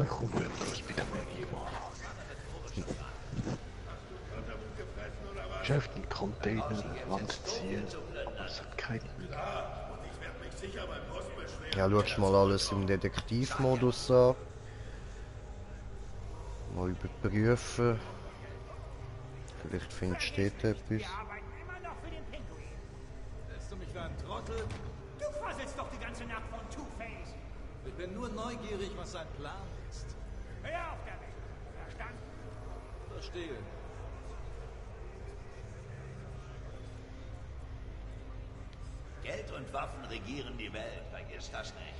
Ich komme bloß wieder mit ihm. Geschäft in Container an die Wand ziehen. Das hat keinen. Ja, schau mal alles im Detektivmodus an. Mal überprüfen. Vielleicht findest du dort etwas. Wir arbeiten immer noch für den Pinguin. Lässt du mich für einen Trottel? Du faselst doch die ganze Nacht von Two-Face. Ich bin nur neugierig, was sein Plan ist. Hör auf damit. Verstanden? Verstehe. Geld und Waffen regieren die Welt, vergiss das nicht.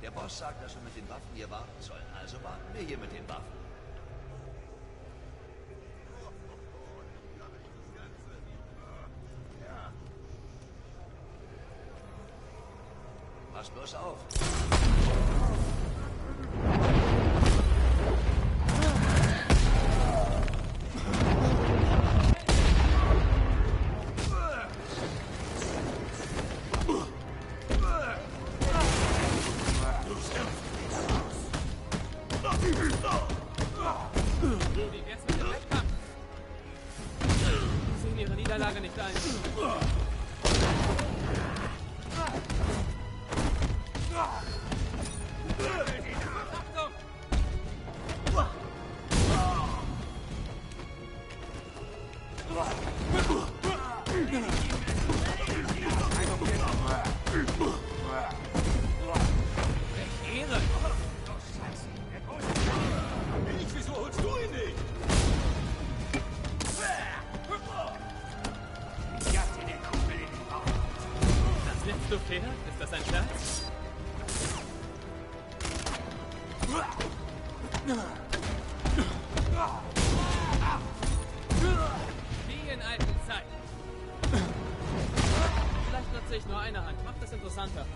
Der Boss sagt, dass wir mit den Waffen hier warten sollen, also warten wir hier mit den Waffen. Pass bloß auf. Wie wär's mit dem Wettkampf? Sie sehen ihre Niederlage nicht ein. Achtung! Ehre! Wieso holst du ihn nicht? Das letzte Pferd? Ist das ein Scherz? Wie in alten Zeiten. Vielleicht nutze ich nur eine Hand. Macht das interessanter.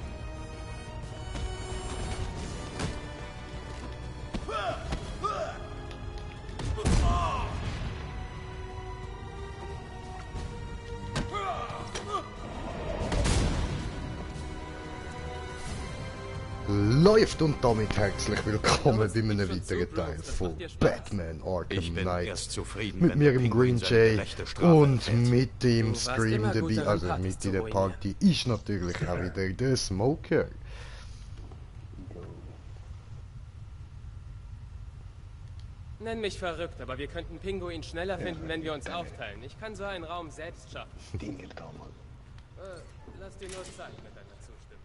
Läuft und damit herzlich willkommen bei einem weiteren Teil von Batman Arkham Ich bin Knight. erst zufrieden, Mit wenn mir der im Pinguin Green seine Jay gerechte Strafe und erhält. mit dem Du warst Scream immer gut dabei, darin, also Partys mit zu in der ruinieren. Party ist natürlich auch wieder der Smoker. Nenn mich verrückt, aber wir könnten Pinguin schneller finden, wenn wir uns aufteilen. Ich kann so einen Raum selbst schaffen. Dinge damals. Lass dir nur Zeit mit deiner Zustimmung.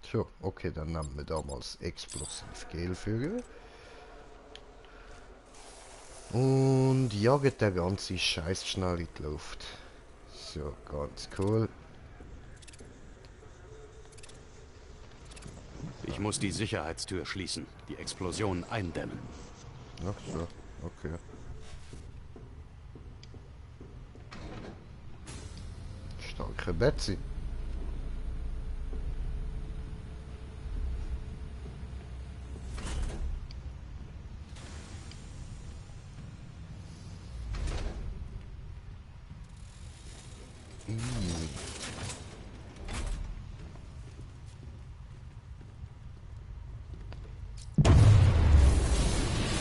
So, okay, dann nehmen wir damals explosiv Gel für. Und jagen der ganze Scheiß schnell in die Luft. So, ganz cool. Ich muss die Sicherheitstür schließen, die Explosion eindämmen. Ach so, okay. Starke Betsy.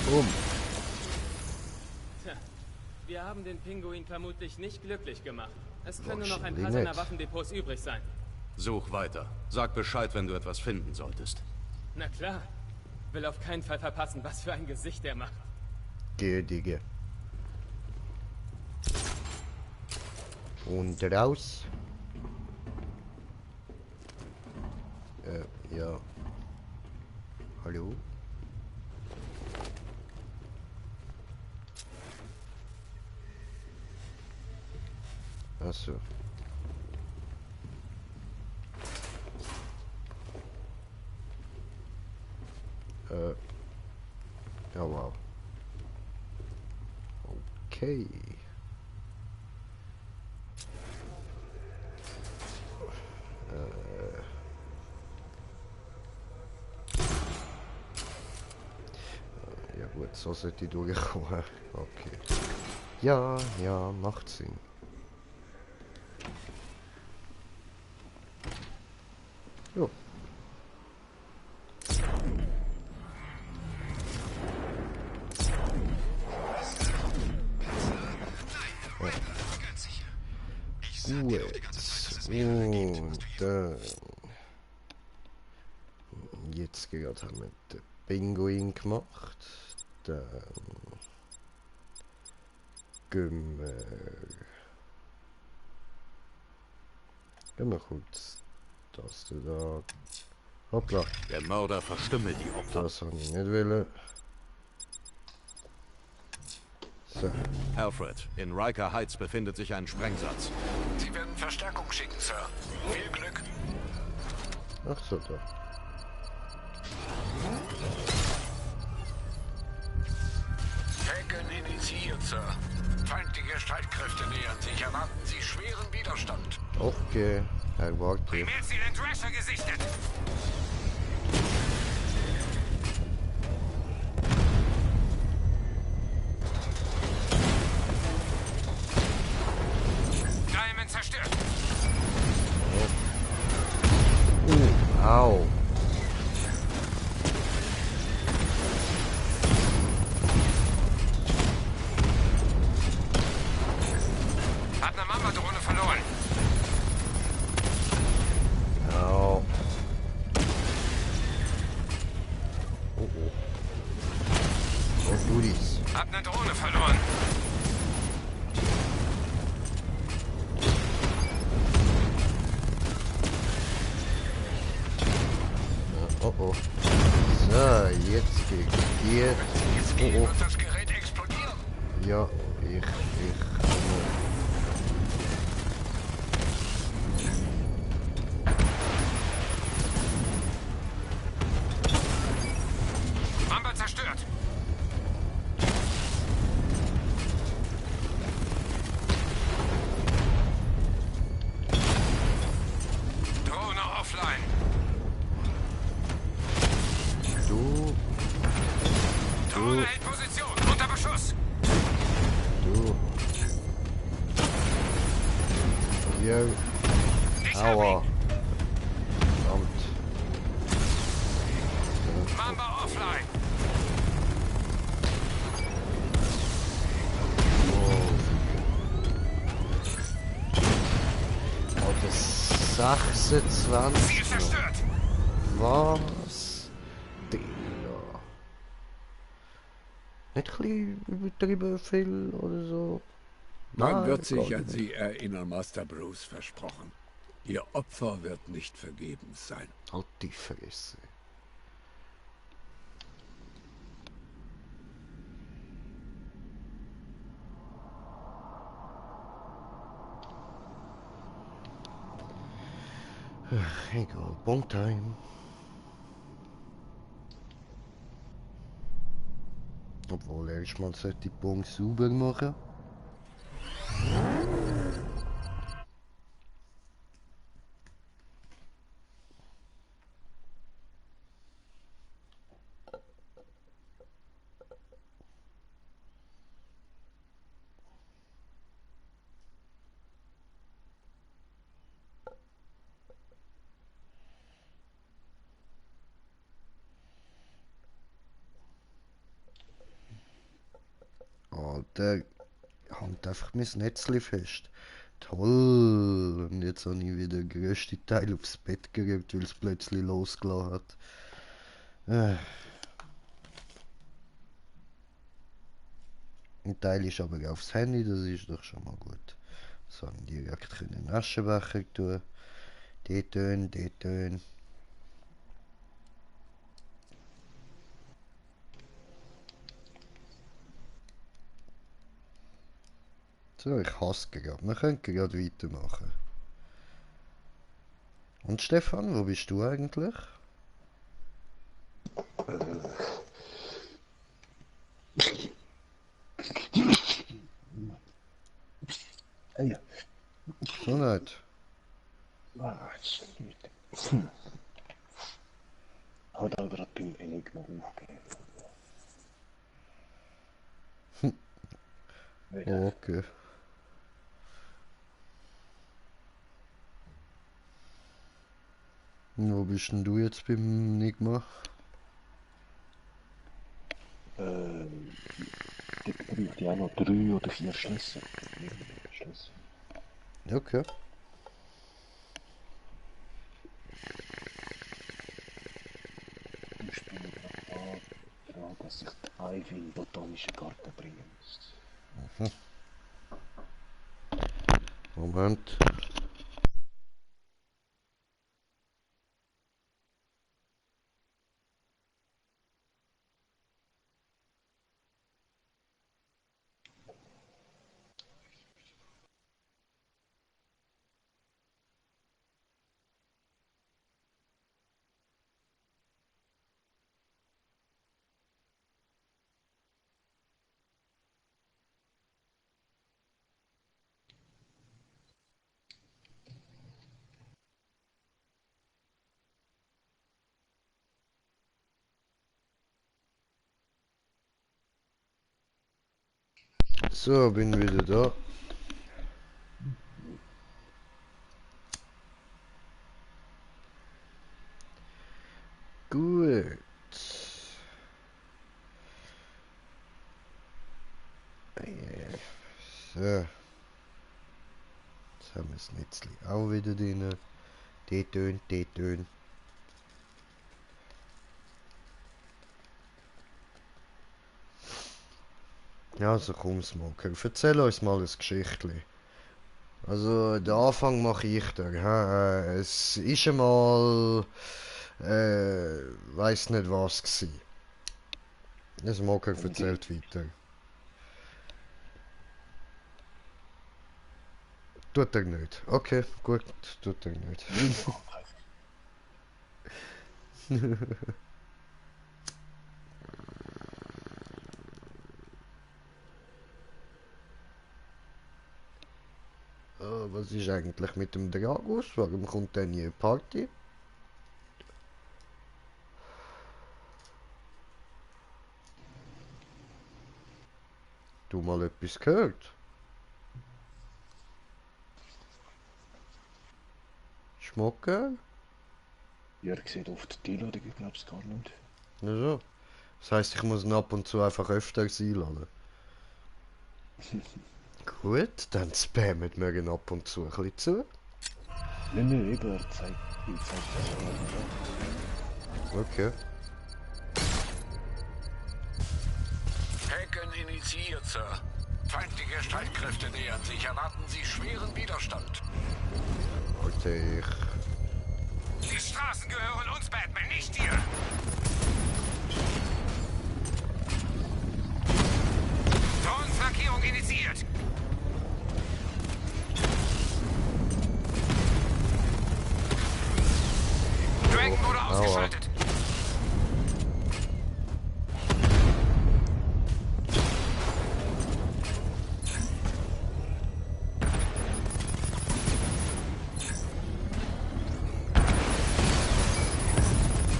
Boom. Tja, wir haben den Pinguin vermutlich nicht glücklich gemacht. Es können nur noch ein Wahrscheinlich paar seiner nicht. Waffendepots übrig sein. Such weiter. Sag Bescheid, wenn du etwas finden solltest. Na klar. Will auf keinen Fall verpassen, was für ein Gesicht er macht. Geh, Digga. Und raus. Ja. Hallo? Ach so. Ja, wow. Okay. so sollte ich durchkommen. Okay. Ja, ja, macht Sinn. Jo. Gut. Und dann... Jetzt gerade haben wir den Pinguin gemacht. Dann... Gehen wir kurz das da. Hoppla, Der Mörder verstümmelt die Opfer. das habe ich nicht wollen. So, Alfred, in Riker Heights befindet sich ein Sprengsatz. Sie werden Verstärkung schicken, Sir. Viel Glück. ach so, da. Hacken initiiert, Sir. Feindliche Streitkräfte nähern sich. Erwarten Sie schweren Widerstand. Okay, warte. Primärziel in Thrasher gesichtet. Diamond zerstört. Au. Hat eine Mamba-Drohne verloren. Au. Oh oh. Was du dies? Hab eine Drohne verloren. Oh oh. So, jetzt geht's. Jetzt Oh oh. wird das Gerät explodieren. Ja, ich. Mamba zerstört. Drohne offline. Du. Drohne hält Position. Unter Beschuss. Du. Ja. Ich hab Aua. ihn. Verdammt. Mamba offline. Oh, das 26. Ziel zerstört. Was? Digga. Nicht ein bisschen übertrieben viel oder so? Man Nein, wird sich gar an nicht. Sie erinnern, Master Bruce versprochen. Ihr Opfer wird nicht vergebens sein. Halt die Fresse. Ach, egal, Bon-Time. Obwohl, erstmal sollte die Bon sauber machen. Alter, halt einfach mein Netzli fest. Toll! Und jetzt habe ich wieder den grössten Teil aufs Bett gerückt, weil es plötzlich losgelassen hat. Ein Teil ist aber aufs Handy, das ist doch schon mal gut. So habe ich direkt in den Aschenbecher tun. Die Töne. So, ich hasse gerade. Wir können gerade weitermachen. Und Stefan, wo bist du eigentlich? Ja. So nicht. Was? Hat aber gerade beim Enigma aufgegeben. Oh, okay. Und wo bist denn du jetzt beim Enigma? Da brauche ich auch noch 3 oder 4 Schlüssel. Schlüssel. Okay. Ich bin gerade da, dass ich die Ivy in den botanischen Garten bringen müsste. Moment. So, bin wieder da. Gut. So. Jetzt haben wir das Netzli auch wieder drin. Die tönt. Ja, also komm, Smoker, erzähl uns mal ein Geschichtli. Also, den Anfang mache ich da. Es ist einmal, weiß nicht was gsi. Der Smoker erzählt weiter. Tut er nicht. Okay, gut, tut er nicht. Was ist eigentlich mit dem Dragus? Warum kommt der nie in die Party? Du mal etwas gehört? Schmucker? Jörg sieht oft die Einladung, ich glaube es gar nicht. Also. Das heisst, ich muss ihn ab und zu einfach öfter einladen. Gut, dann spammen wir ihn ab und zu ein bisschen zu. Nein, eben, er zeigt das gar nicht. Okay. Hacken initiiert, Sir. Feindliche Streitkräfte nähern sich. Erwarten Sie schweren Widerstand. Alter, Die Straßen gehören uns, Batman, nicht dir! Drohnenflankierung initiiert! Dragon wurde ausgeschaltet!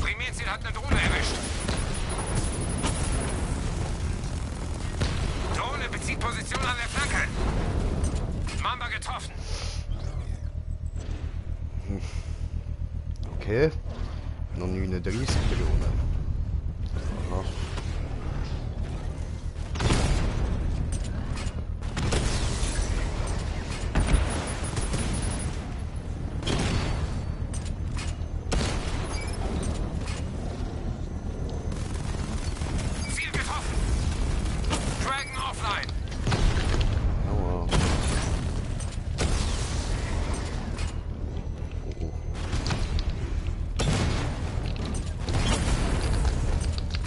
Primärziel hat eine Drohne erwischt. Drohne bezieht Position an der Flanke. Mamba getroffen. okay. Noch 39 Drohnen. Aha. Ziel getroffen. Dragon offline. Aua. Oh.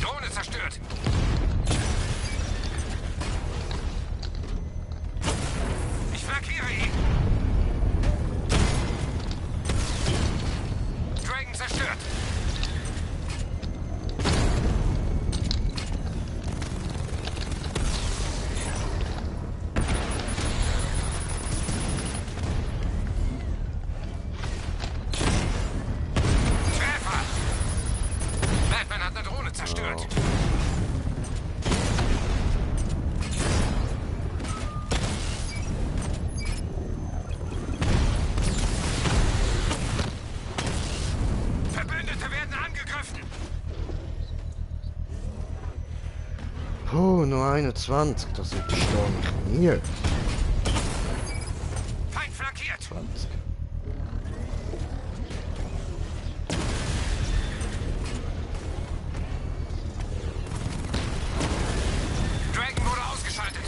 Drohne zerstört. Nur 21, das verstehe ich nie. Feind flankiert. 20. Dragon wurde ausgeschaltet.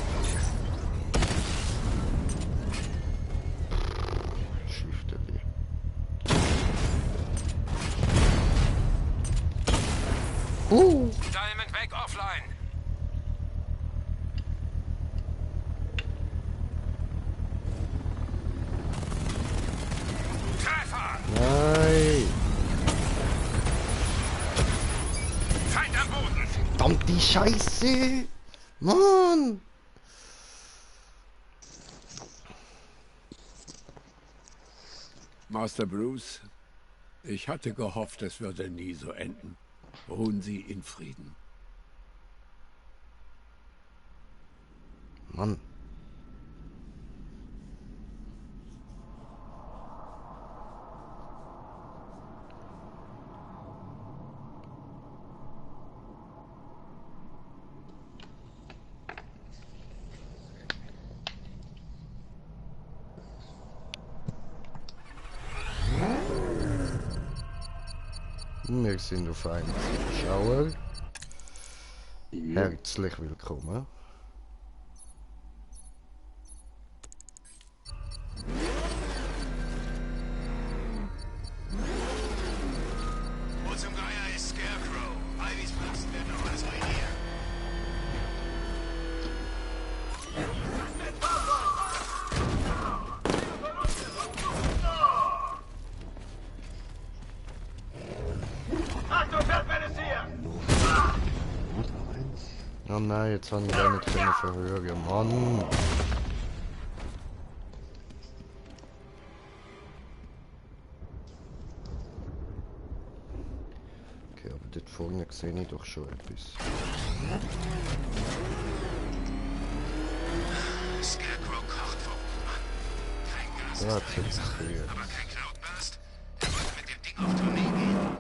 Shift B. Diamond weg offline. Treffer. Nein! Feind am Boden. Verdammte Scheiße! Mann! Master Bruce, ich hatte gehofft, es würde nie so enden. Ruhen Sie in Frieden. Mann. Wir sind auf einem Zuschauer. Ja. Herzlich willkommen. Wo zum Geier ist Scarecrow? Ivys Platzen werden noch alles ruinieren. Oh nein, jetzt habe ich gar nicht können verhören. Mann! Okay, aber dort vorne sehe ich doch schon etwas. Scarecrow kocht vor Mann. Kein Gas Ja, ist eine jetzt Sache, jetzt. aber kein Cloudburst. Er wollte mit dem Ding auf Tournee gehen.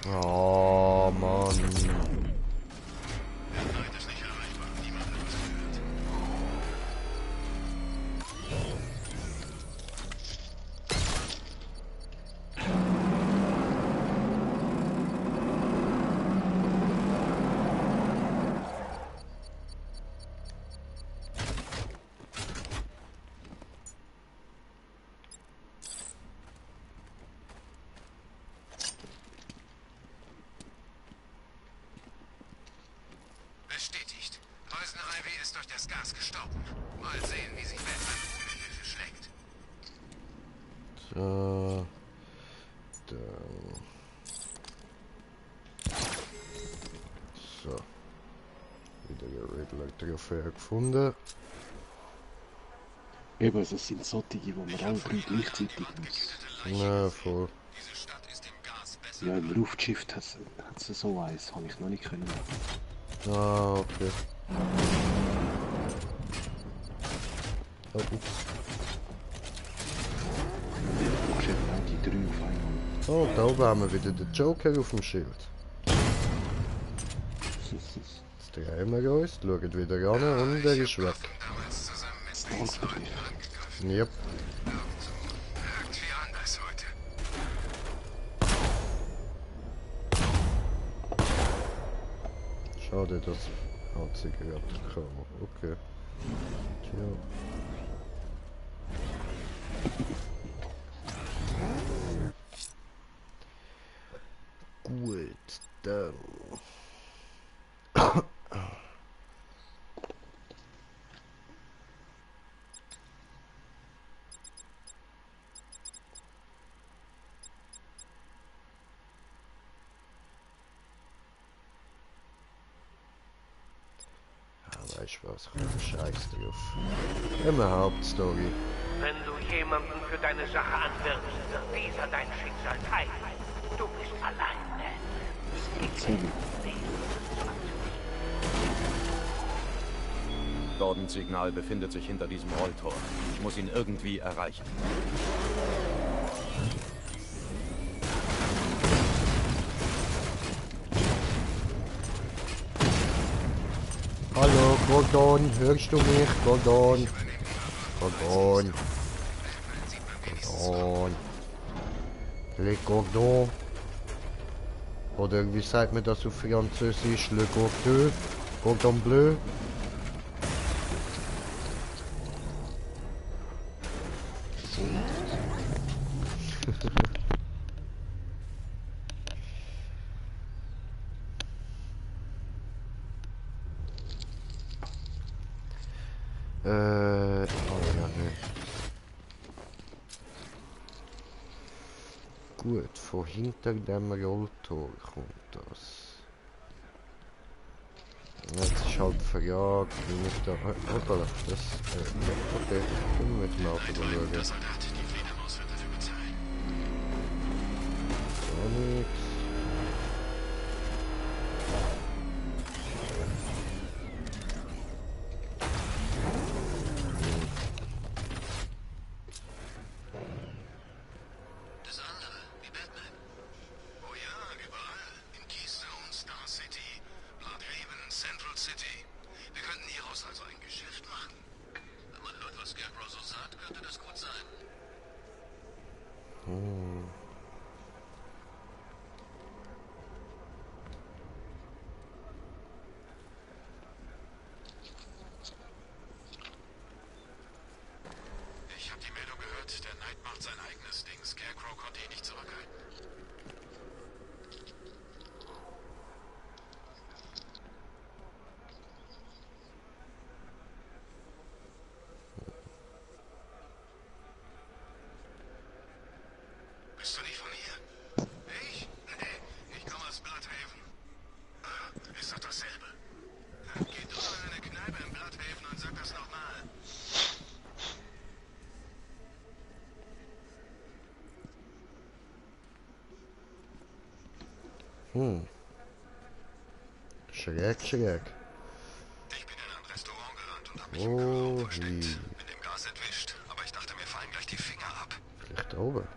Oh Mann! Heute ist nicht erreichbar. Niemand hat was gehört. Bestätigt. Poison Ivy ist durch das Gas gestorben. Mal sehen, wie sich Batman ohne Hilfe schlägt. So. Dann. So. Wieder eine Riddler-Trophäe gefunden. Eben, also es sind solche, die man alle drei gleichzeitig muss. Na, voll. Diese Stadt ist im Gas besser. Ja, im Luftschiff hat es so eins, habe ich noch nicht können. Ah, okay. Oh, ups. Du brauchst eben auch die drei auf einmal. Oh, da oben haben wir wieder den Joker auf dem Schild. Jetzt drehen wir uns, schauen wieder ran und er ist weg. Damals zusammen mit States Leuten angegriffen. Yep. Irgendwie anders heute. Schade, das hat sie gerade gekommen. Okay. Tja. Gut, dann. Weißt du was, komm, scheiß drauf. Immer Hauptstory. Wenn du jemanden für deine Sache anwirbst, wird dieser dein Schicksal teilen. Du bist alleine. Hauptordenssignal befindet sich hinter diesem Rolltor. Ich muss ihn irgendwie erreichen. Hallo, Gordon, hörst du mich? Gordon. Gordon. Gordon. Le Gordon. Oder wie sagt man das auf Französisch? Le Gordon. Gordon Bleu. Oh ja, ne. Gut, von hinter dem Rolltor kommt das. Jetzt ist halt die Frage, wie ich da... Hoppala, das... okay, können wir mit dem Auto schauen. Der Soldat, die Fledermaus wird dafür bezahlen. So nix. Das andere, wie Batman. Oh ja, überall. In Keystone, Star City, Bloodhaven, Central City. Wir könnten hieraus also ein Geschäft machen. Wenn man hört, was Scarecrow so sagt, könnte das gut sein. Ich habe die Meldung gehört, der Knight macht sein eigenes Ding. Scarecrow konnte ihn nicht zurückhalten. Bist du nicht von hier? Ich? Ich komme aus Bloodhaven. Ist doch dasselbe. Geh du in eine Kneipe in Bloodhaven und sag das nochmal. Schräg, schräg. Ich bin in ein Restaurant gerannt und hab mich Oh, im Kühlraum versteckt. wie. Mit dem Gas entwischt, aber ich dachte, mir fallen gleich die Finger ab. Vielleicht da oben.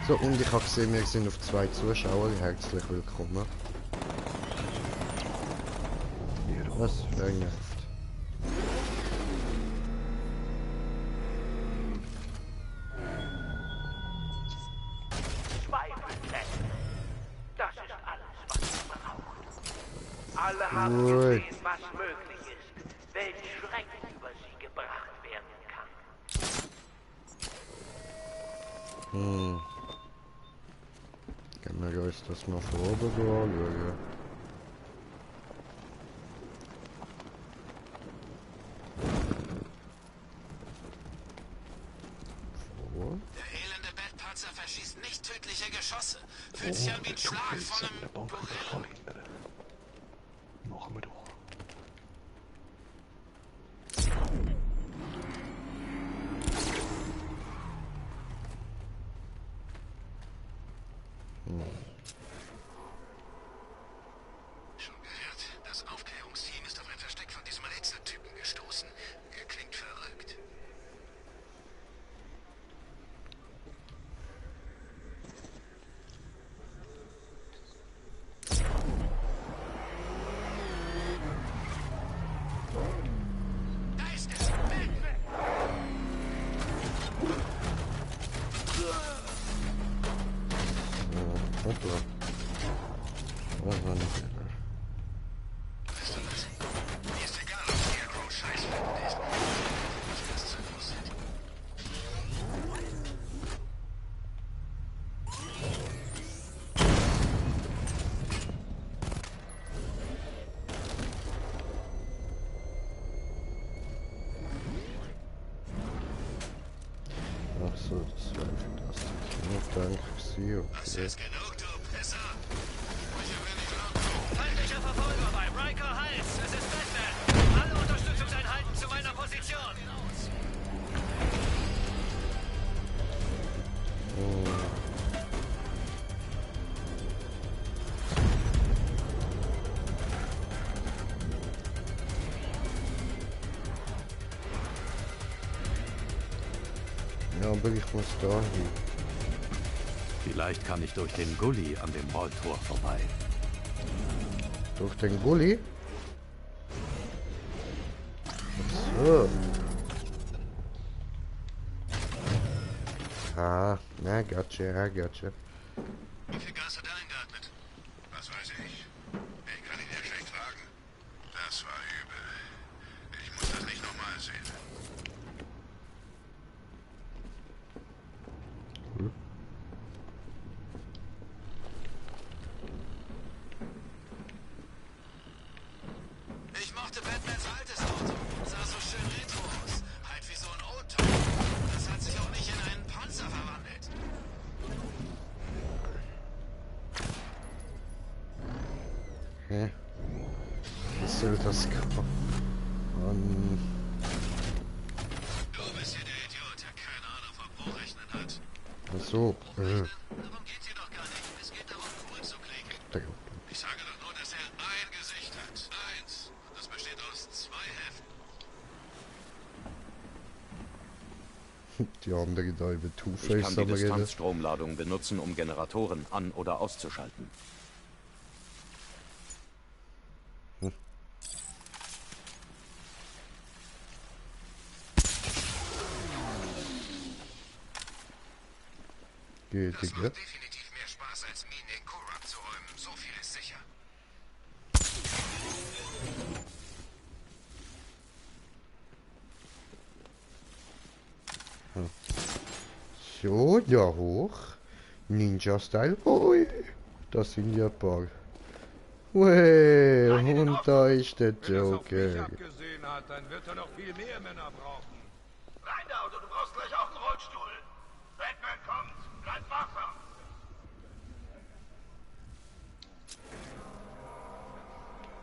So, und ich habe gesehen, wir sind auf 2 Zuschauer. Herzlich willkommen. Was für ein nervt. Zweifelsätze. Das ist alles, was man braucht. Alle haben Ui. gesehen, was möglich ist, welch Schrecken über sie gebracht werden kann. Können wir uns das mal von oben anschauen? Wo? Der elende Bettpatzer verschießt nicht tödliche Geschosse. Fühlt sich an wie ein Schlag von einem Gorilla. Machen wir doch. Schon gehört, das Aufklärungsteam ist auf ein Versteck von diesem Rätseltypen gestoßen. Er klingt verrückt. Da ist er! Weg! Hoppla. Was war das denn? Weißt du was? Mir ist egal, ob Scarecrow scheißwütend ist. Ich das Zeug aussieht. Ach so, das war das. Danke, Sie, Das okay. ist genug, du Pisser. Ich will nicht lang. Feindlicher Verfolger bei Riker Heights. Es ist Batman. Alle Unterstützungseinheiten zu meiner Position. aber ich muss da hin. Vielleicht kann ich durch den Gully an dem Rolltor vorbei. Durch den Gully? So. Ah, I gotcha, I gotcha. Wie viel Gas hat er eingeatmet? Was weiß ich. Ich kann ihn ja schlecht fragen. Das war übel. Ich muss das nicht nochmal sehen. Ich mochte Batmans altes Auto. Sah so schön retro aus. Halt wie so ein Oldtimer. Das hat sich auch nicht in einen Panzer verwandelt. Hä? Was soll das kommen? Du bist hier der Idiot, der keine Ahnung vom Hochrechnen hat. So. Darum geht's hier doch gar nicht. Es geht darum, cool zu klingen. Ich sage doch nur, dass er ein Gesicht hat. Eins. Und das besteht aus 2 Hälften. Die andere da über Ich Two-Face kann die aber reden. Distanzstromladung benutzen, um Generatoren an- oder auszuschalten. Geht, Das ja. macht definitiv mehr Spaß, als Minen in Korak zu räumen. So viel ist sicher. So, da hoch. Ninja-Style. Ui, das sind ja ein paar. Ui, und da ist der Joker. abgesehen hat, dann wird er noch viel mehr Männer brauchen. Rein da, oder du brauchst gleich auch einen Rollstuhl. Batman kommt. Bleib wachsam.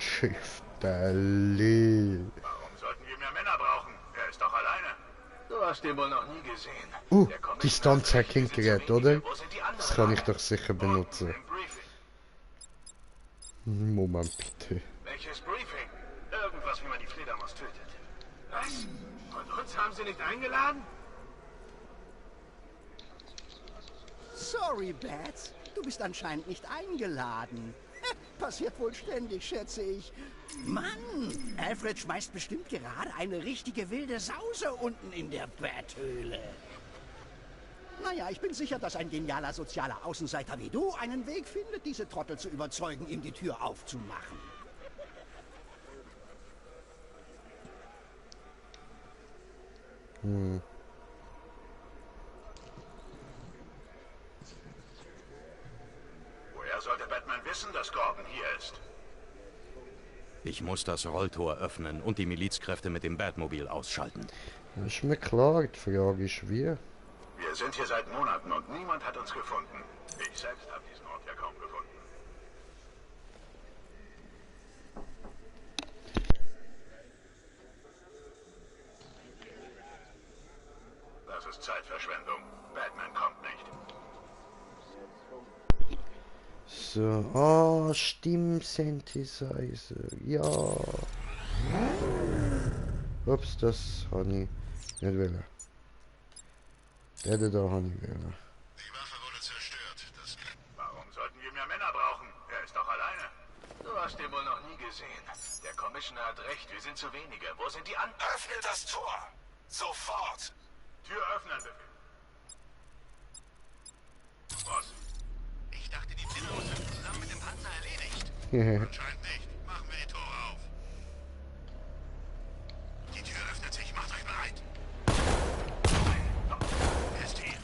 Schifterli. Warum sollten wir mehr Männer brauchen? Er ist doch alleine. Du hast ihn wohl noch nie gesehen. Distanz-Hacking-Gerät, oder? Das kann ich doch sicher benutzen. Moment, bitte. Welches Briefing? Irgendwas, wie man die Fledermaus tötet. Was? Und uns haben sie nicht eingeladen? Sorry, Bats. Du bist anscheinend nicht eingeladen. Passiert wohl ständig, schätze ich. Mann, Alfred schmeißt bestimmt gerade eine richtige wilde Sause unten in der Bathöhle. Naja, ich bin sicher, dass ein genialer sozialer Außenseiter wie du einen Weg findet, diese Trottel zu überzeugen, ihm die Tür aufzumachen. Woher sollte Batman wissen, dass Gordon hier ist? Ich muss das Rolltor öffnen und die Milizkräfte mit dem Batmobil ausschalten. Ist mir klar, die Frage ist wie. Wir sind hier seit Monaten und niemand hat uns gefunden. Ich selbst habe diesen Ort ja kaum gefunden. Das ist Zeitverschwendung. Batman kommt nicht. So, Stimmsynthesizer, ja. Ups, das habe ich nicht wollen. Der da habe ich wollen. Die Waffe wurde zerstört. Warum sollten wir mehr Männer brauchen? Er ist doch alleine. Du hast ihn wohl noch nie gesehen. Der Commissioner hat recht, wir sind zu wenige. Wo sind die anderen? Öffne das Tor! Sofort! Tür öffnen, bitte. Was? Ich dachte, die Fledermaus sind zusammen mit dem Panzer erledigt. Anscheinend nicht. Machen wir die Tore auf. Die Tür öffnet sich. Macht euch bereit. Er ist hier.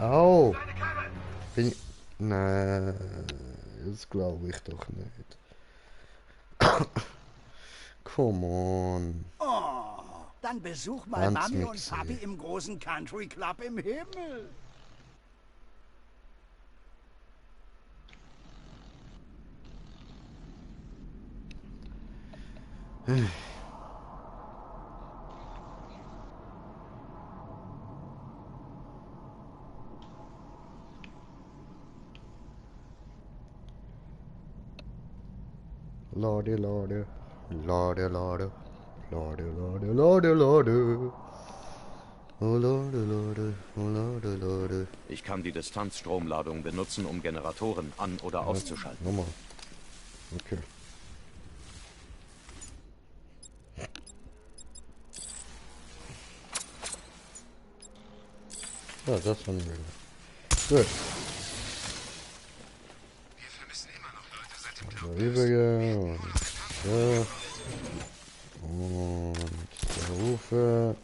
Au! Bin ich... Nein, das glaube ich doch nicht. Come on. Oh, dann besuch mal Ganz Mami und mixy. Papi im großen Country Club im Himmel. Lade, lade. Lade, lade. Lade, lade, lade, lade. Oh, lade, lade, oh, lade, lade. Ich kann die Distanzstromladung benutzen, um Generatoren an- oder auszuschalten. Nochmal. Okay. Ja, das war nicht mehr. Gut. Wir vermissen immer noch Leute seit dem Club. Rüber und so. Und der Rufe.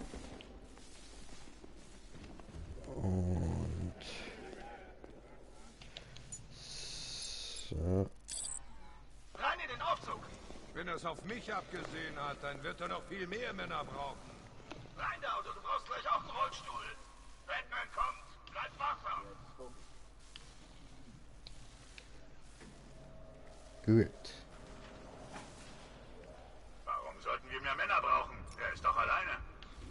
Und so. Rein in den Aufzug! Wenn er es auf mich abgesehen hat, dann wird er noch viel mehr Männer brauchen. Rein da, Auto, du brauchst gleich auch einen Rollstuhl. Batman kommt, bleib wachsam. Gut. Warum sollten wir mehr Männer brauchen? Er ist doch alleine.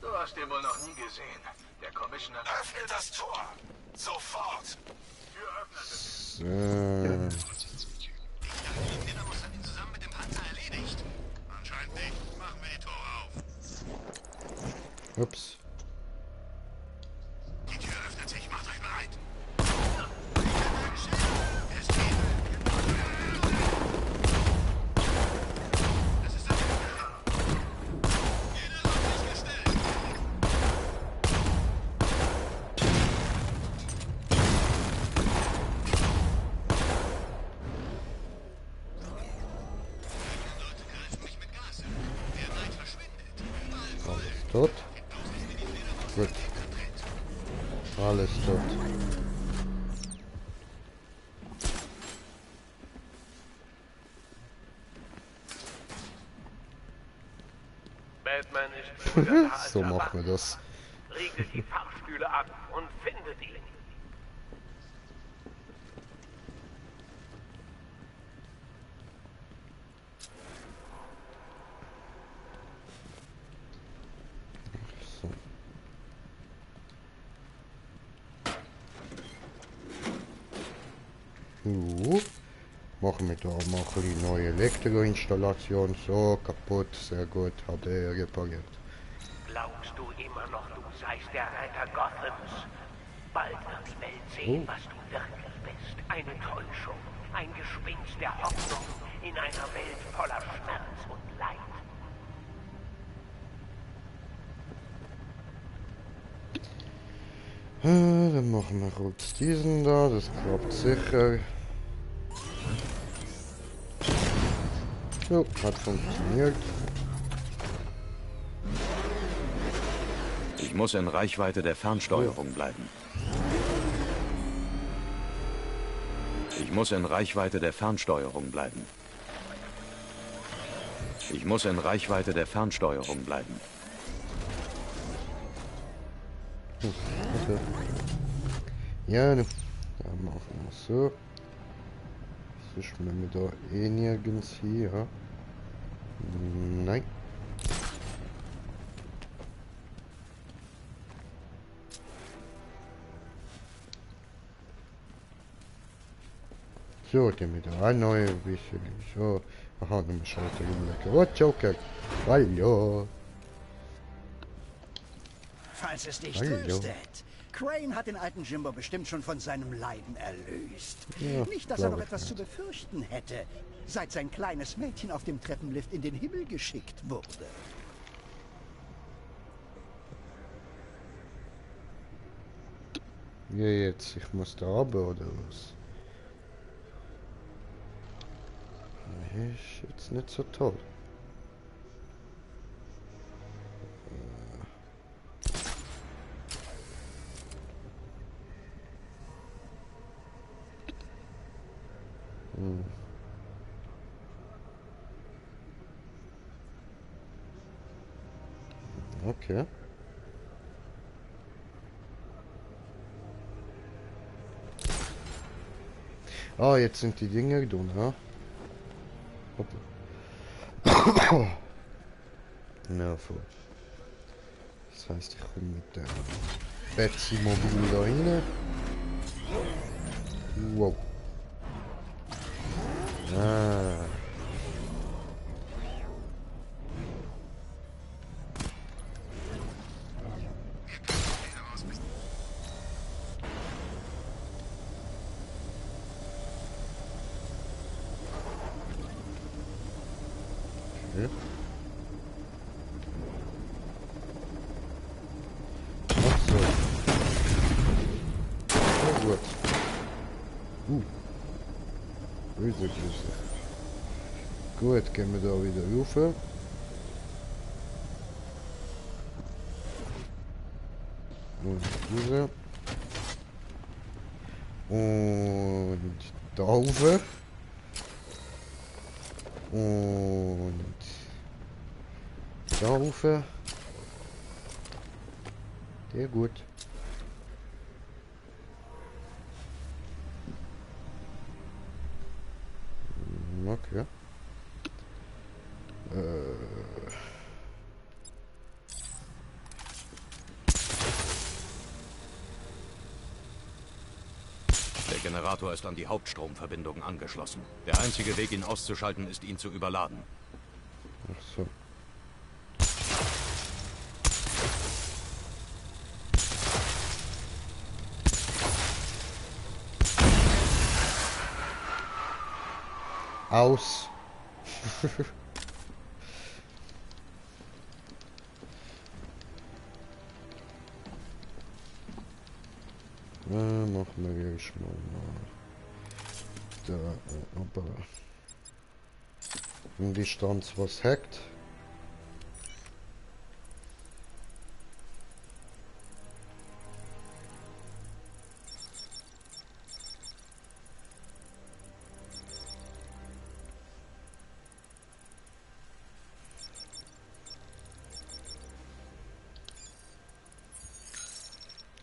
Du hast ihn wohl noch nie gesehen. Der Commissioner... Öffnet das Tor! Sofort! Tür öffnet es. So. Der muss dann zusammen mit dem Panzer erledigt. Anscheinend nicht. Machen wir die Tore auf. Ups. Die Tür öffnet sich. Macht euch bereit. Das ist das. Jeder auf sich gestellt. Leute greifen mich mit Gas an. Der Neid verschwindet. Alles tot. Gut. Alles tot. Batman ist früher da als So erwartet. machen wir das. Riegelt die Fahrstühle ab und findet ihn. So. Machen wir da mal ein bisschen neue Elektroinstallation. So, kaputt, sehr gut, hat er repariert. Glaubst du immer noch, du seist der Retter Gothams? Bald wird die Welt sehen, was du wirklich bist. Eine Täuschung, ein Gespinst der Hoffnung in einer Welt voller Schmerz und Leid. Dann machen wir kurz diesen da, das klappt sicher. So, hat funktioniert. Ich muss in Reichweite der Fernsteuerung bleiben. Ich muss in Reichweite der Fernsteuerung bleiben. Ich muss in Reichweite der Fernsteuerung bleiben. Okay. Ja, dann machen wir so. Sonst müssen wir da eh nirgends hier. Nein. So, dann wieder ein neues bisschen. So, aha, dann schaut er immer lecker. Oh, Joker. Hallo. Falls es dich Hallo. tröstet. Crane hat den alten Jimbo bestimmt schon von seinem Leiden erlöst. Ja, Nicht, dass er noch glaub ich etwas zu befürchten hätte, seit sein kleines Mädchen auf dem Treppenlift in den Himmel geschickt wurde. Ja, jetzt, ich muss da runter, oder was? Ist jetzt nicht so toll. Okay. Ah, jetzt sind die Dinger drin, ja? Na, voll. Das heißt, ich komme mit der Betsy Mobil da rein. Wow. Ah. gut. Böse Grüße. Gut, gehen wir da wieder rauf. Und raus. Und da rauf. Und da rauf. Sehr gut. Okay. Der Generator ist an die Hauptstromverbindung angeschlossen. Der einzige Weg, ihn auszuschalten, ist, ihn zu überladen. Ach so. Aus. Machen wir jetzt mal da, aber in Distanz was hackt.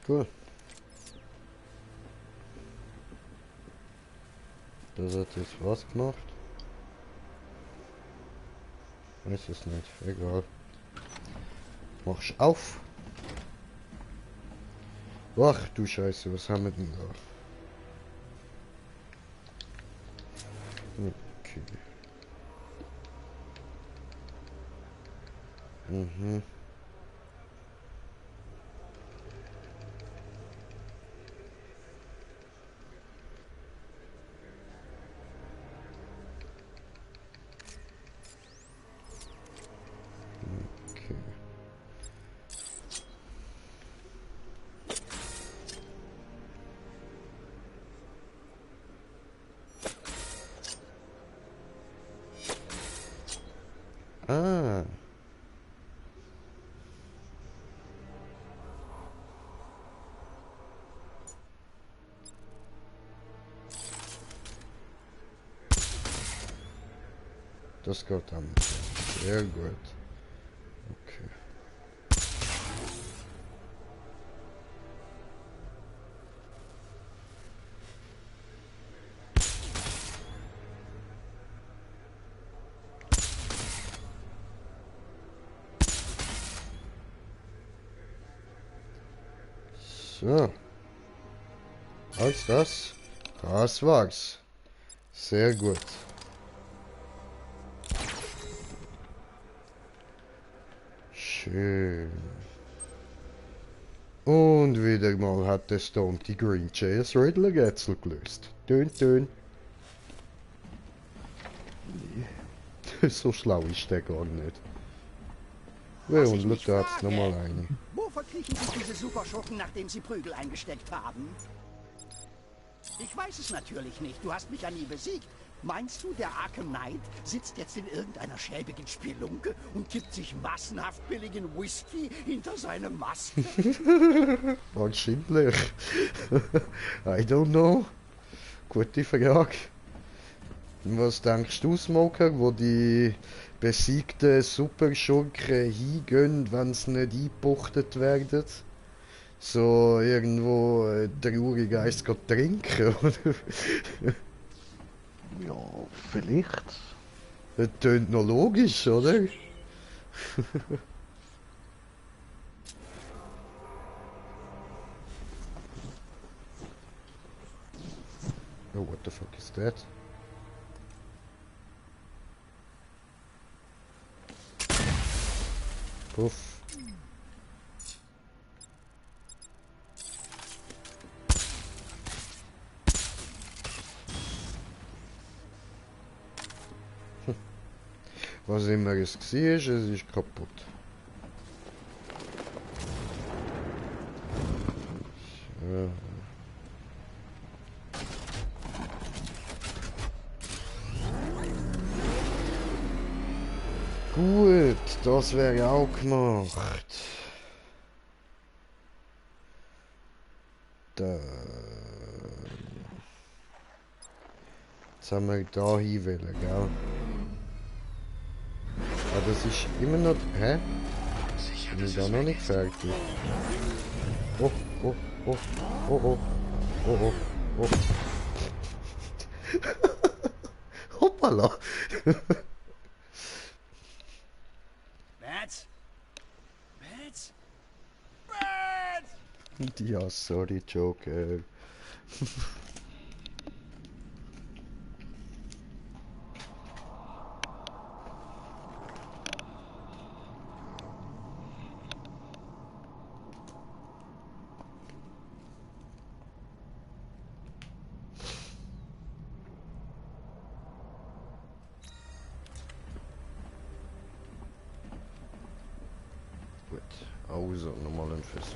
Cool. Das hat jetzt was gemacht. Weiß es nicht, egal. Mach's auf. Ach du Scheiße, was haben wir denn da? Okay. Mhm. Ah. Das geht damit. Sehr gut. Okay. So. Als das war's. Sehr gut. Schön. Und wieder mal hat der Stone die Green Chairs Riddler Rätsel gelöst. Tön, tön. So schlau ist der gar nicht. Ja, und schau, da hat's nochmal eine. Wo verkriechen sich diese Superschurken, nachdem sie Prügel eingesteckt haben? Ich weiß es natürlich nicht. Du hast mich ja nie besiegt. Meinst du, der Arkham Knight sitzt jetzt in irgendeiner schäbigen Spelunke und kippt sich massenhaft billigen Whisky hinter seine Maske? Wahrscheinlich. I don't know. Gute Frage. Was denkst du, Smoker, wo die besiegten Superschurken hingehen, wenn sie nicht eingebuchtet werden? So irgendwo traurig Eis trinken, oder? Ja, vielleicht. Das tönt noch logisch, oder? Oh, what the fuck is that? Puff. Was immer es war, es ist kaputt. So. das wäre auch gemacht. Dann. Jetzt haben wir da hinwählen, gell? Ah, das ist immer noch. Hä? Bin ich da noch nicht fertig? Oh, oh, oh, oh, oh, oh, oh, oh. Hoppala! Bats? Bats? Bats! Ja, sorry, Joker. Gut, also nochmal ein Versuch.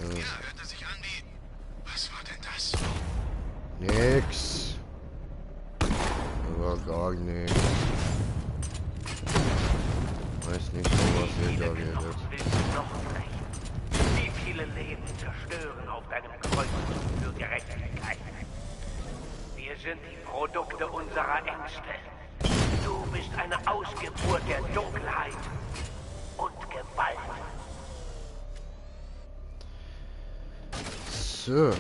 Ja, hörte sich an wie... Was war denn das? Nix. War gar nichts. Weiß nicht, was ihr da redet. Wie viele Leben zerstören auf deinem Kreuzzug für Gerechtigkeit? Wir sind die Produkte unserer Ängste. Du bist eine Ausgeburt der Dunkelheit und Gewalt. So.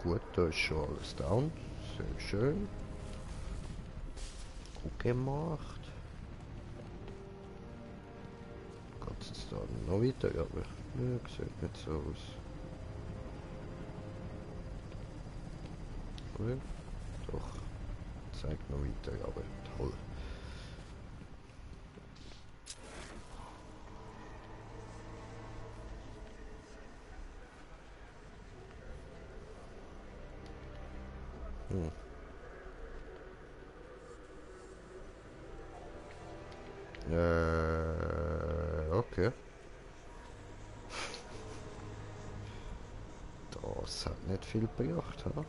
Gut, da ist schon alles down. Sehr schön. Gut gemacht. Geht es da noch weiter? Ja, aber ja, sieht nicht so aus. Oder? Doch. Zeigt noch weiter, aber toll. Okay. Das hat nicht viel gebracht, ha?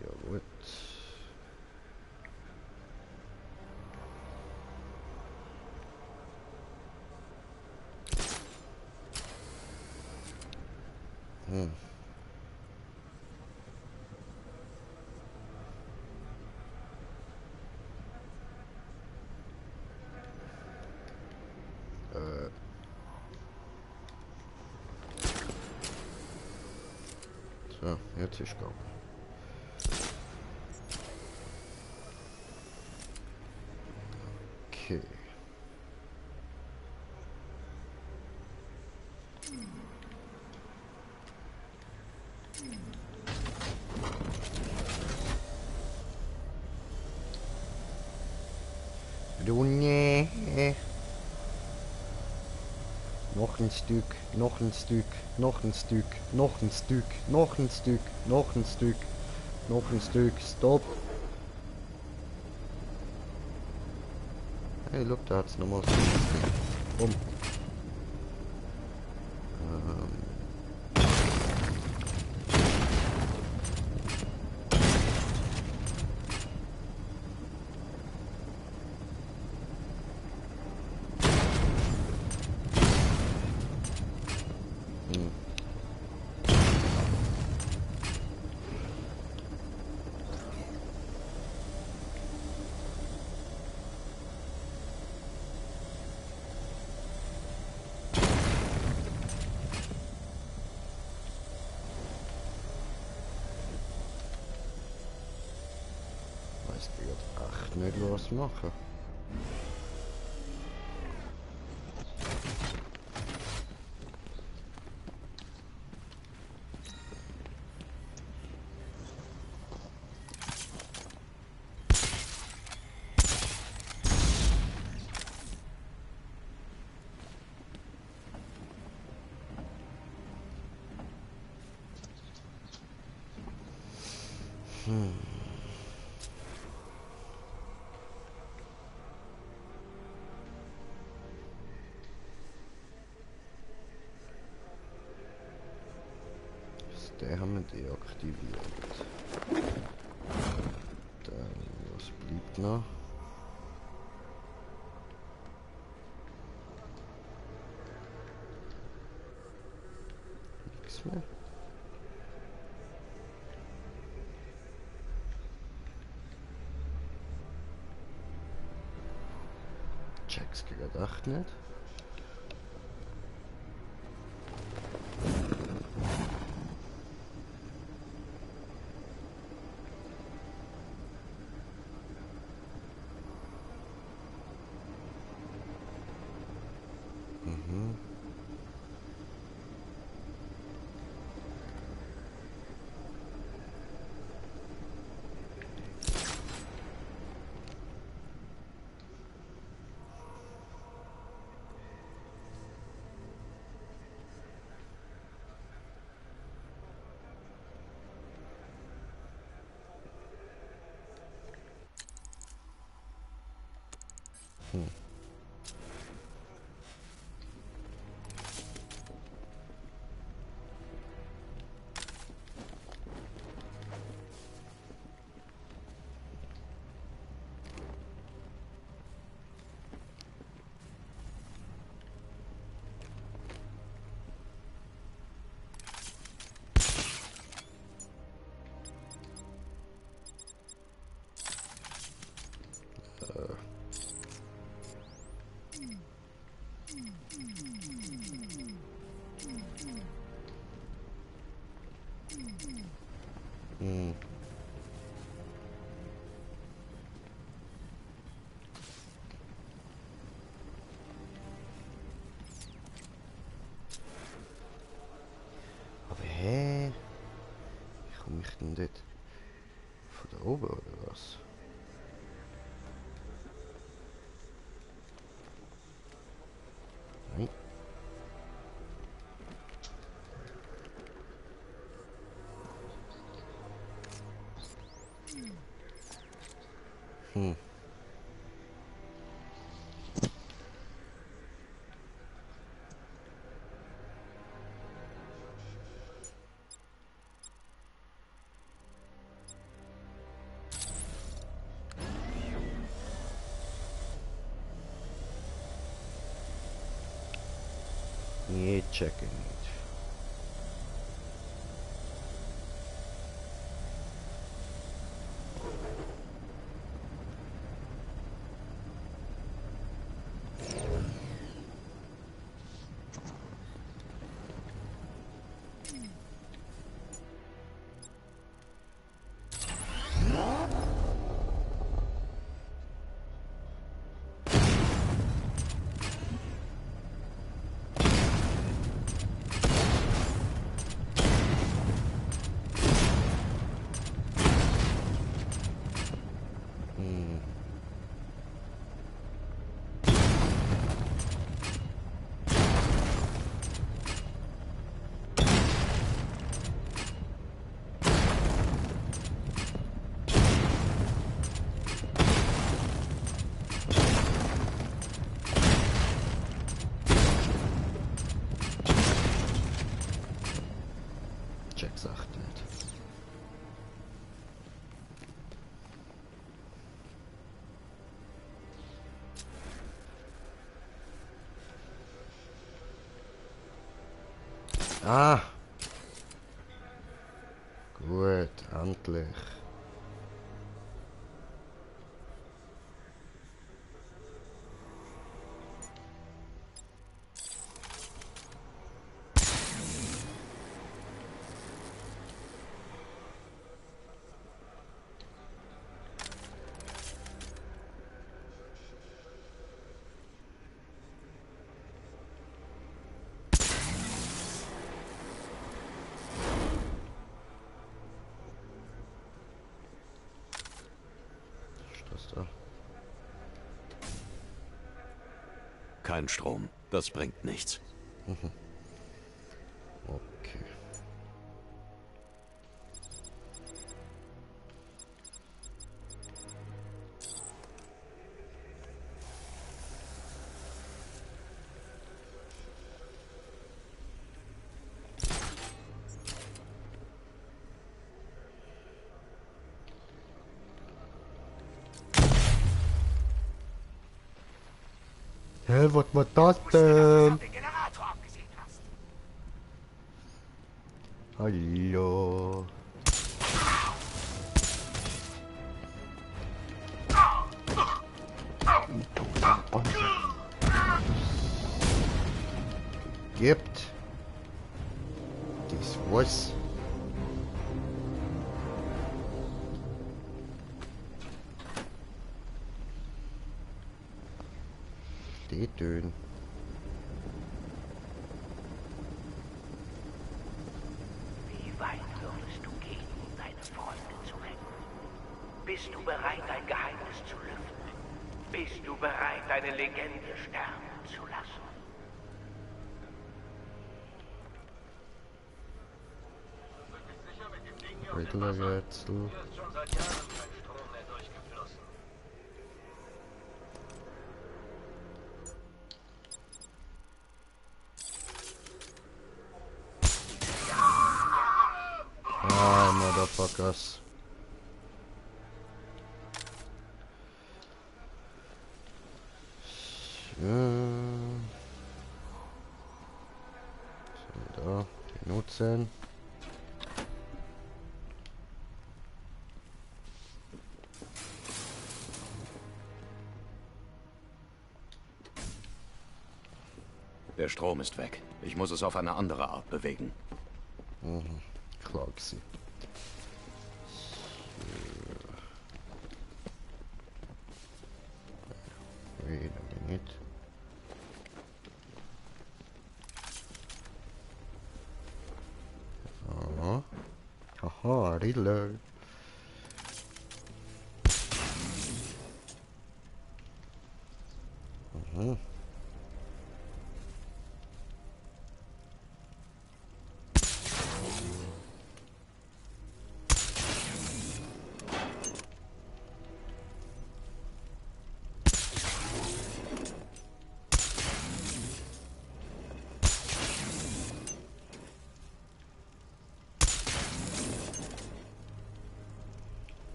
Ja gut. So, jetzt ist gut. Okay. Du nee. Noch ein Stück, noch ein Stück, noch ein Stück, noch ein Stück, noch ein Stück, noch ein Stück, noch ein Stück, stopp. Hey, look, da hat's nochmal so. Bumm. Nicht was machen. Den haben wir deaktiviert. Dann, was bleibt noch? Nichts mehr. Check's gerade echt nicht. Aber hä? Wie komme ich denn dort? Von da oben oder was? Nein. Nie checking it. Check sagt nicht. Ah! Gut, endlich. Kein Strom. Das bringt nichts. Okay. Hä, was war das denn? Den Generator abgesehen hast. Hallo. Gibt. Das was. Die Töne. Wie weit würdest du gehen, um deine Freunde zu retten? Bist du bereit, dein Geheimnis zu lüften? Bist du bereit, deine Legende sterben zu lassen? Riddler-Rätsel. Hier ist schon seit Jahren kein Strom mehr durchgeflossen. Ah, Motherfuckers. So, da, die nutzen. Der Strom ist weg. Ich muss es auf eine andere Art bewegen. Mhm, klar gewesen. Wait a minute. Aha. Haha, Riddler. Mhm.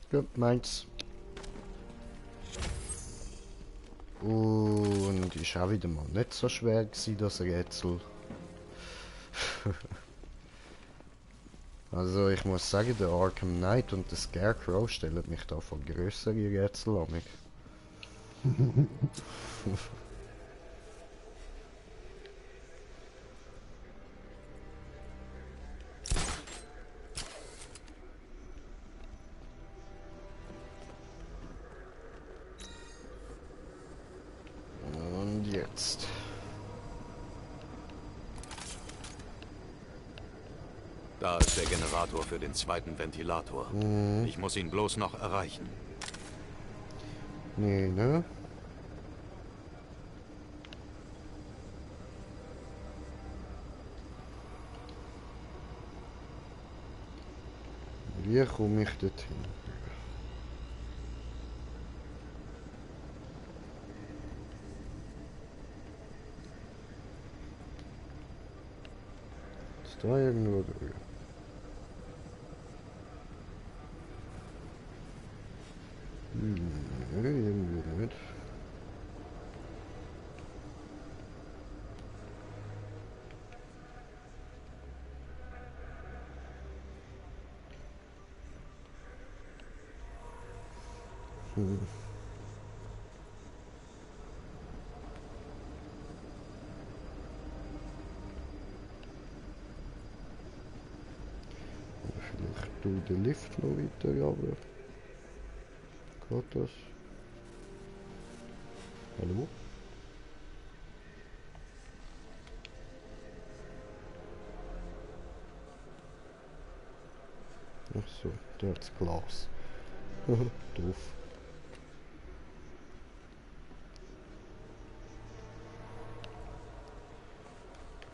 Gut, meins. Und ist auch wieder mal nicht so schwer gewesen, das Rätsel. Also ich muss sagen, der Arkham Knight und der Scarecrow stellen mich da vor grössere Rätsel an mich. Und jetzt. Da ist der Generator für den zweiten Ventilator. Ich muss ihn bloß noch erreichen. Nee, ne? Wie komme ich dorthin? Ist da irgendwo drüber? Nee, irgendwie nicht. Vielleicht tue den Lift noch weiter, aber geht das? Hallo? Ach so, da hat's Glas. Doof.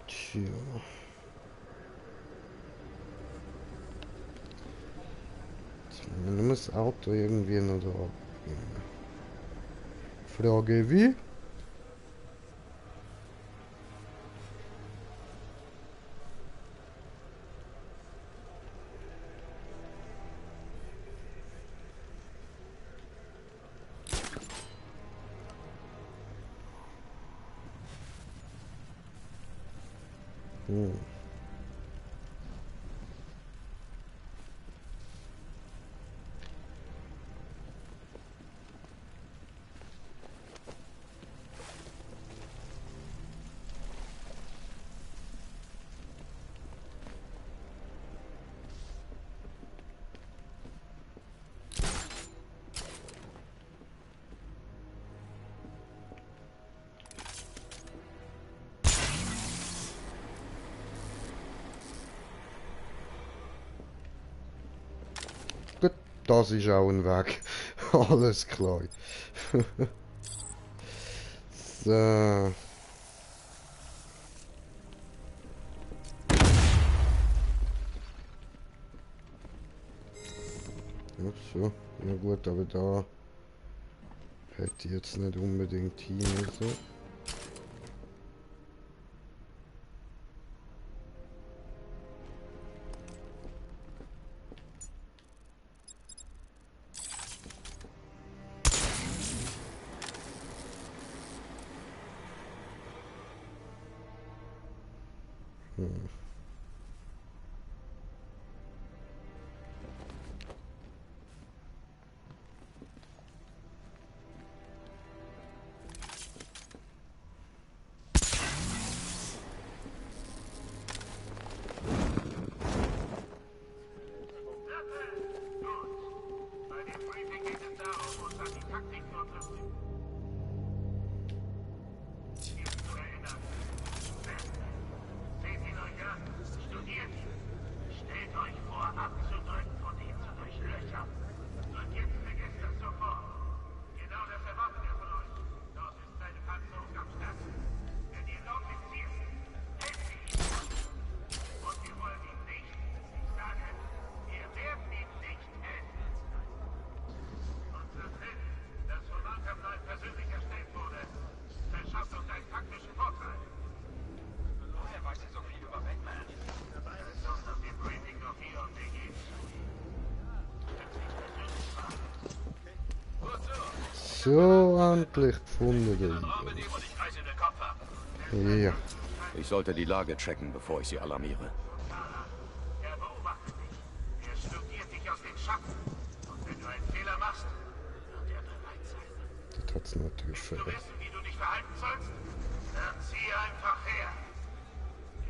Tja. Dann muss das Auto irgendwie noch da abgehen. Frage wie? Gut, das ist auch ein Weg. Alles klar. So. Ja, so. Na gut, aber da hätte ich jetzt nicht unbedingt hin. So. So, endlich gefunden. Ja. Ich sollte die Lage checken, bevor ich sie alarmiere. Er beobachtet dich. Er studiert dich aus den Schatten. Und wenn du einen Fehler machst, wird er bereit sein. Das hat's natürlich Willst du wissen, wie du dich verhalten sollst? Dann zieh einfach her.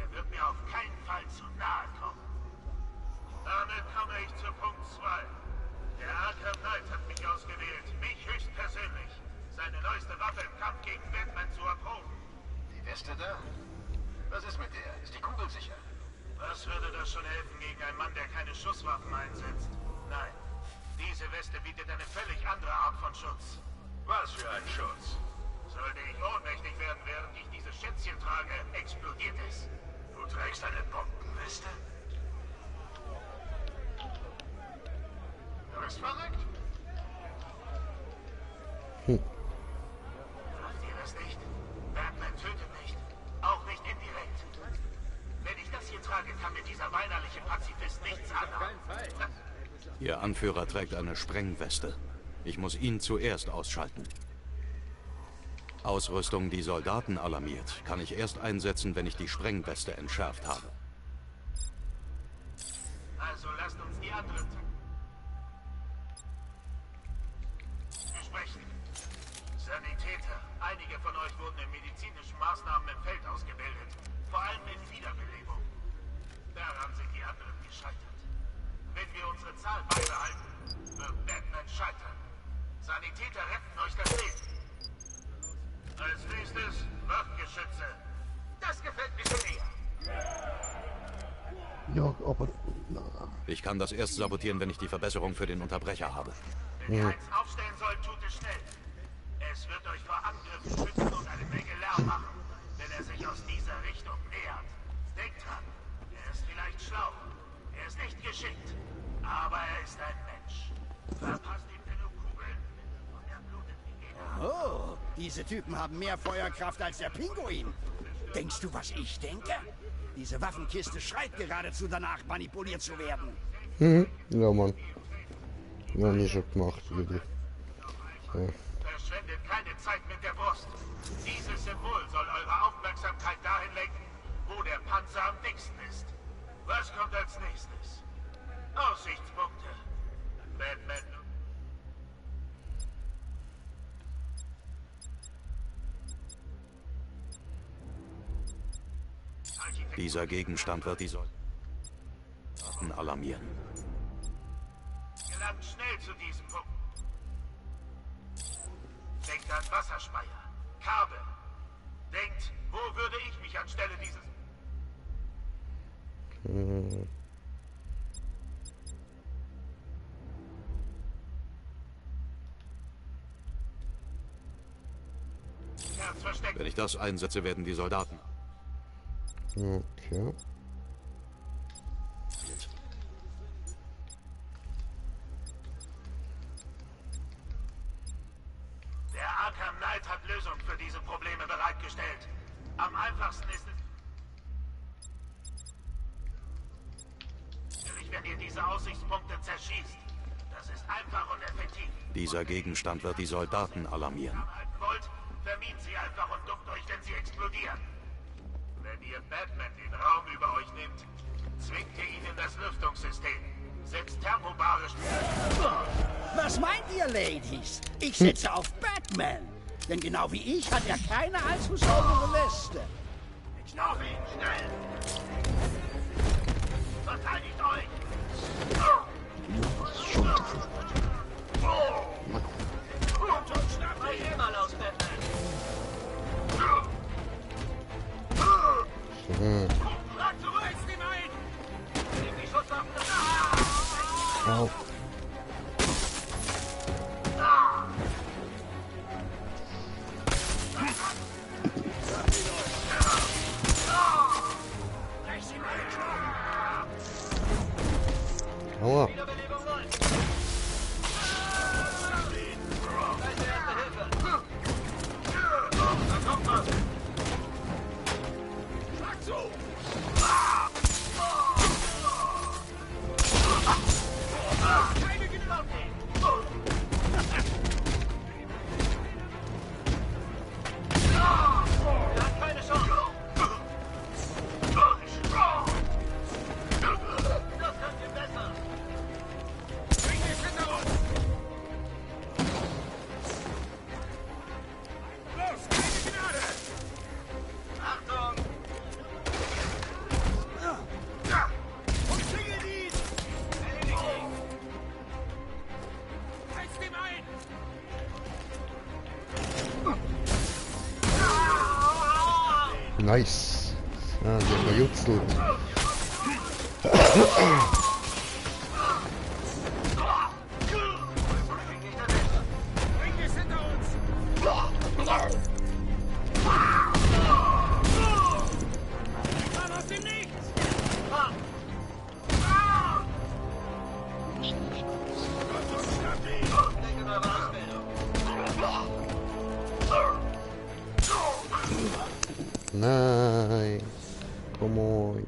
Er wird mir auf keinen Fall zu nahe kommen. Damit komme ich zu Punkt 2. Der Arkham Knight hat mich ausgewählt, mich höchstpersönlich, seine neueste Waffe im Kampf gegen Batman zu erproben. Die Weste da? Was ist mit der? Ist die Kugel sicher? Was würde das schon helfen gegen einen Mann, der keine Schusswaffen einsetzt? Nein, diese Weste bietet eine völlig andere Art von Schutz. Was für ein Schutz? Sollte ich ohnmächtig werden, während ich dieses Schätzchen trage, explodiert es. Du trägst eine Bombenweste? Du bist verrückt. Macht ihr das nicht? Batman tötet nicht. Auch nicht indirekt. Wenn ich das hier trage, kann mir dieser weinerliche Pazifist nichts anhaben. Ihr Anführer trägt eine Sprengweste. Ich muss ihn zuerst ausschalten. Ausrüstung, die Soldaten alarmiert, kann ich erst einsetzen, wenn ich die Sprengweste entschärft habe. Also lasst uns die anderen besprechen. Sanitäter. Einige von euch wurden in medizinischen Maßnahmen im Feld ausgebildet. Vor allem in Wiederbelebung. Daran sind die anderen gescheitert. Wenn wir unsere Zahl beibehalten, wird Batman scheitern. Sanitäter retten euch das Leben. Als nächstes Waffengeschütze. Das gefällt mir schon eher. Ja, aber... Ich kann das erst sabotieren, wenn ich die Verbesserung für den Unterbrecher habe. Wenn ihr eins aufstellen sollt, tut es schnell. Es wird euch vor Angriffen schützen und eine Menge Lärm machen, wenn er sich aus dieser Richtung nähert. Denkt dran, er ist vielleicht schlau, er ist nicht geschickt, aber er ist ein Mensch. Verpasst ihm genug Kugeln und er blutet wie jeder. Oh, diese Typen haben mehr Feuerkraft als der Pinguin. Denkst du, was ich denke? Diese Waffenkiste schreit geradezu danach, manipuliert zu werden. Ja, Mann. Ja, nicht schon gemacht, würde ich. Ja. Verschwendet keine Zeit mit der Brust. Dieses Symbol soll eure Aufmerksamkeit dahin lenken, wo der Panzer am dicksten ist. Was kommt als nächstes? Aussichtspunkte. Batman. Dieser Gegenstand wird die Soldaten alarmieren. Gelangt schnell zu diesem Punkt. Denkt an Wasserspeier, Kabel. Denkt, wo würde ich mich anstelle dieses... Wenn ich das einsetze, werden die Soldaten... Okay. Der Arkham Knight hat Lösungen für diese Probleme bereitgestellt. Am einfachsten ist es... Natürlich, wenn ihr diese Aussichtspunkte zerschießt. Das ist einfach und effektiv. Dieser Gegenstand wird die Soldaten alarmieren. Wollt, vermieden sie einfach und duckt euch, wenn sie explodieren. Wenn ihr Batman den Raum über euch nimmt, zwingt ihr ihn in das Lüftungssystem. Setzt thermobarisch... Was meint ihr, Ladies? Ich setze auf Batman. Denn genau wie ich hat er keine allzu saubere Weste. Auf ihn, schnell! Verteidigt euch! Schnappt euch mal aus, Batman! Au. Aua. Nice. Ah, die haben gejutzelt. Nein. Come on.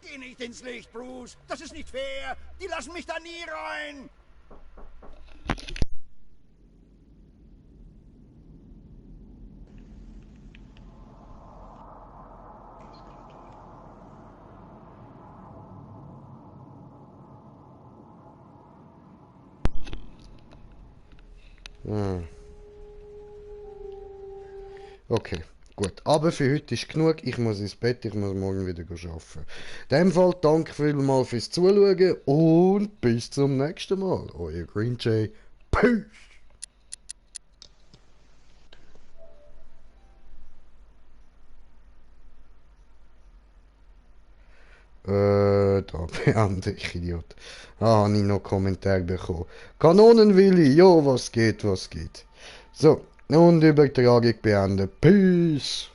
Geh nicht ins Licht, Bruce. Das ist nicht fair. Die lassen mich da nie rein. Okay, gut. Aber für heute ist genug. Ich muss ins Bett, ich muss morgen wieder arbeiten. In dem Fall danke vielmals fürs Zuschauen und bis zum nächsten Mal. Euer Green Jay. Peace! Da beende ich, Idiot. Ah, habe ich noch Kommentar bekommen. Kanonenwilli, jo, was geht, was geht. So, und Übertragung beenden. Peace!